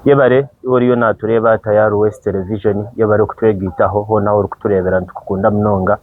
Yebare iwe oriyo natureeba Tayari West Television, yebare okutwegaitaho hoona ahu orikutureebera nitukukunda munonga.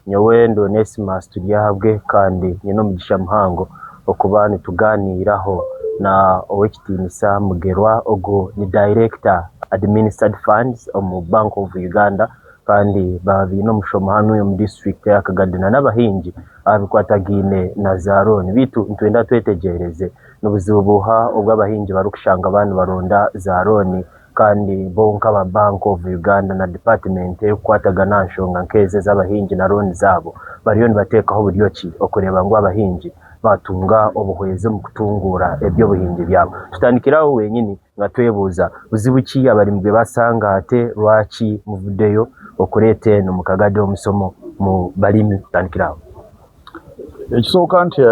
Nyowe ndi Onesmus Turyahabwe kandi nyine omugisha muhango okuba nituganiiraho na Owekitiinisa Mugerwa, ogu ni Director Administered Funds omu Bank of Uganda kandi baba baine omushomo hanu omu disiturikiti eya Kagadi n'abahingi aha bikwatagaine na za looni. Beitu nitwenda twetegyereze nibuzibu buuha obu abahingi barikushanga baaba nibaronda za looni kandi bo nk'aba Bank of Uganda na department erikukwatagana aha nshonga nk'ezi ez'abahingi na looni zaabo bariyo nibateekaho buryo ki okureeba ngu abahingi batunga obuhwezi omu kutunguura eby'obuhingi byabo. Tutandikire aho wenyini nga twebuuza buzibu ki abarimi bwe basanga ate lwaki muvuddeyo okureeta eno mukagadi omusomo mu balimi tutandikire aho. Ekisooka nti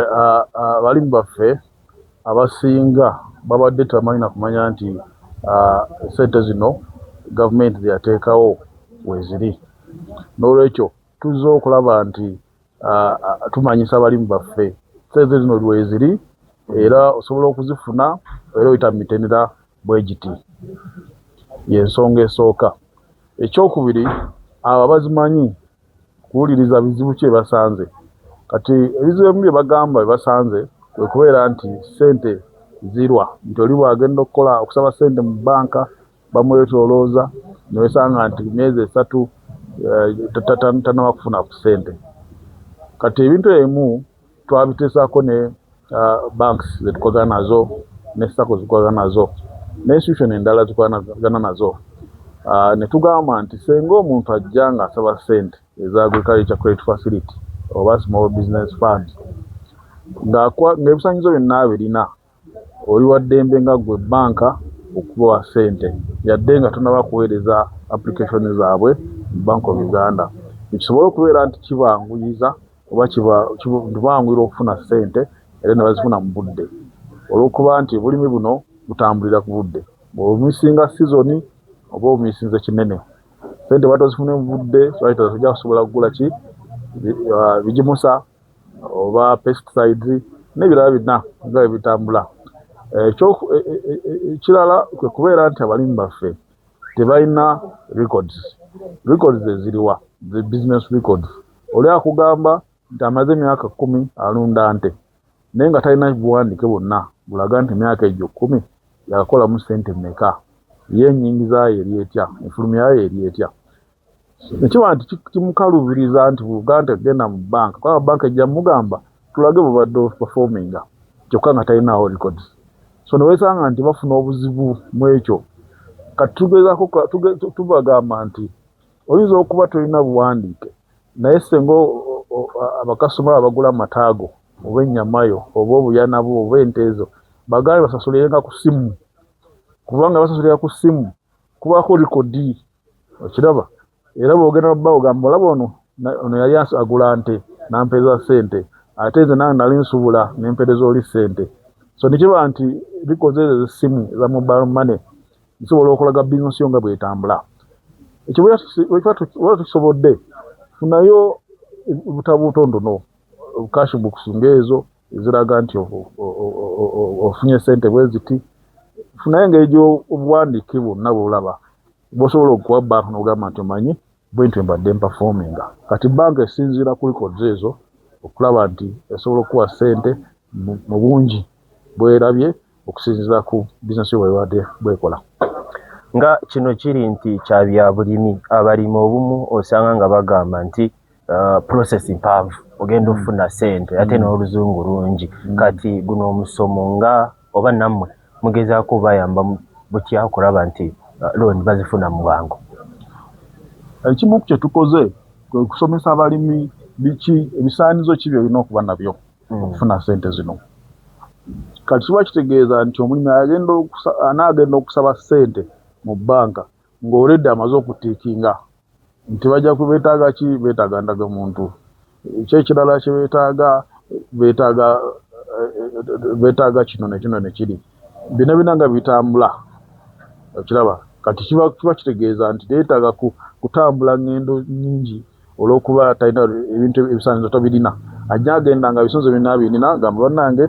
abalimi baffe abasinga babadde tebamanyi na kumanya nti sente zino gavumenti zeyateekawo weeziri. Noolwekyo tuzze okulaba nti tumanyisa abalimi baffe sente zino weeziri era osobola okuzifuna era oyita mu mitendera bwe giti, y'ensonga esooka. Ekyokubiri, abo abazimanyi kuwuliriza bizibu ki bye basanze. Kati ebizibu ebimu bye bagamba bye basanze kwe kubeera nti ssente zirwa, nti oli bw'agenda okukola okusaba ssente mu bbanka bamwetoolooza ne weesanga nti myezi 3 tannaba kufuna ku ssente. Kati ebintu ebimu twabiteesaako ne banks ze tukolagana nazo ne SACCO ze tukolagana nazo ne institution endala ze tukolagana nazo ne tugamba nti singa omuntu ajja ng'asaba ssente eza agriculture credit facility oba small business fund ng'ebisaanyizo byonna abirina, oli wa ddembe nga ggwe bbanka okubawa ssente yadde nga tonnaba kuweereza application zaabwe mu Bank of Uganda. Kisobole okubeera nti kibanguyiza oba kibanguyira okufuna ssente era ne bazifuna mu budde, olw'okuba nti obulimi buno butambulira ku budde. Bw'omisinga sizoni oba omisinze kinene, ssente bw'oba tozifune mu budde tojja kusobola kugula ki bigimusa oba pesticides n'ebirala byonna nga bwe bitambula. Ekirala kwe kubeera nti abalimi baffe tebalina records. Records eziriwa? The business records. Oli akugamba nti amaze emyaka 10 alunda nte naye nga talina buwandiike bwonna bulaga nti emyaka egyo 10 yakakolamu ssente mmeka, ye ennyingiza ye eri etya, enfulumya ye eri etya. Ne kiba nti kimukaluubiriza nti bw'ogamba nti genda mu bbanka, kubanga bbanka ejja mmugamba tulage bw'obadde operforminga kyokka nga talinaawo records. So ne weesanga nti bafuna obuzibu mu ekyo. Kati tugezaako tubagamba nti oyinza okuba tolina buwandiike naye singa abakasitoma abagula amata go oba ennyama yo oba obuyana bwo oba ente zo bagambe basasulirenga ku ssimu, kubanga basasulira ku ssimu kubaako likodi, okiraba. Era bw'ogenda mu bbanka ogamba olaba ono ono yali agula nte n'ampeereza ssente ate nze nange nali nsuubula ne mpeereza oli ssente. So ne kiba nti records ezo ez'essimu eza mobile money zisobola okulaga bizinensi yo nga bw'etambula. Ekyo bwe tuba tukisobodde, funayo obutabo obutonotono, cash books ng'ezo eziraga nti ofunye ssente bwe ziti, funayo engeri gy'obuwandiike bwonna bw'olaba bw'osobola okuwa bbanka n'ogamba nti omanyi bwentyo mbadde mpafominga. Kati bbanka esinziira ku records ezo okulaba nti esobola okukuwa ssente mu bungi bw'erabye okusinziira ku bizinensi yo bw'ebadde bw'ekola. Nga kino kiri nti kya byabulimi, abalimi obumu osanga nga bagamba nti process mpanvu ogenda okufuna ssente ate n'oluzungu lungi. Kati guno omusomo nga oba nammwe mugezaako obayamba butya okulaba nti looni bazifuna mu bwangu? Ekimu ku kye tukoze kwe kusomesa abalimi biki ebisaanyizo ki by'olina okuba nabyo okufuna ssente zino. Kati kiba kitegeeza nti omulimi anaagenda okusaba ssente mu bbanka ng'already amaze okutiikinga nti bajja beetaaga ki, beetaaga ndagamuntu, ki ekirala kye beetaaga, beetaaga kino ne kino ne kiri, byonna byonna nga bitambula, okiraba. Kati kiba kitegeeza nti teyeetaaga kutambula ŋŋendo nnyingi olw'okuba talina ebintu ebisaanyizo tabirina. Ajja agenda nga ebisaanyizo byonna abirina, agamba bannange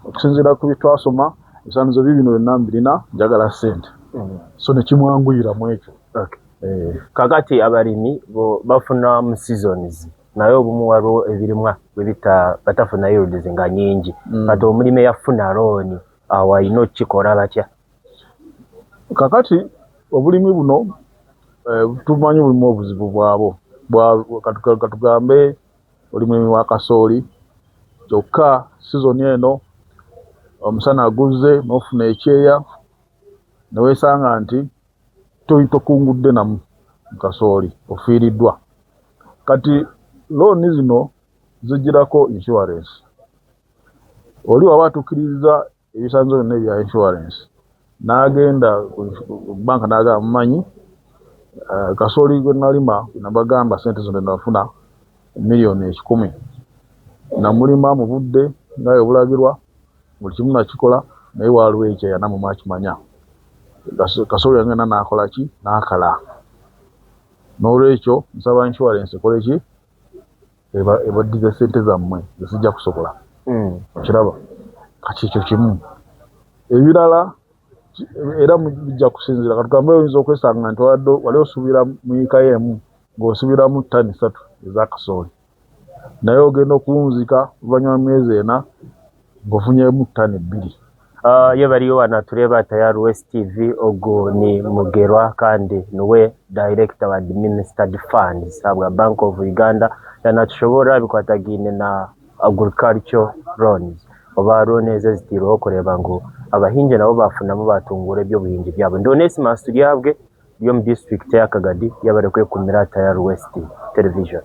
okusinziira ku bye twasoma Ebisaanizo biibino byonna mbirina, njagala ssente. So nekimwanguyira mu ekyo. Kakati abalimi bo bafuna mu seasons, naye obumu waliwo ebirimwa bwe batafuna yields nga nyingi. Kati omulimi eyafuna looni awo alina okukikola batya? Kakati obulimi buno tumanyi bulimu obuzibu bwabwo. Katugambe oli mulimi wa kasooli, kyokka sizoni eno omusana guzze n'ofuna ekyeya neweesanga nti tokungudde namu mu kasooli, ofiiriddwa. Kati looni zino zigirako insurance. Oli waba atuukiriza ebisaanyizo byonna ebya insurance, n'agenda ku banka n'agamba, mumanyi kasooli gwe nalima, nabagamba sente zino nafuna 100,000,000, namulima mu budde nga bwe bulagirwa, buli kimu nakikola, naye waaliwo ekyeya, nammwe mwakimanya, kasooli yange yenna n'akola ki, n'akala. N'olwekyo nsaba insurance ekole ki, ebaddize sente zammwe, nze sijja kusobola. Okiraba? Kati ekyo kimu. Ebirala era bijja kusinziira. Katugambe oyinza okwesanga nti wali osuubira mu yiika yo emu ng'osuubiramu ttani 3 eza kasooli, naye ogenda okuwunzika oluvannyuma lwa myezi 4 ng'ofunyeemu ttani 2. Ye bariyo banatureba Tayari West TV, ogu ni Mugerwa kandi niwe Director wa Administered Funds habwa Bank of Uganda, yanatushobora bikwatagaine na agriculture loans oba loan ezo ezitiirweho kureba ngu abahingi nabo bafunamu batungura ebyobuhingi byabo. Ndi Onesimus Turyabwe, ndi omu district ya Kagadi, yabari kwekumira Tayari West Television.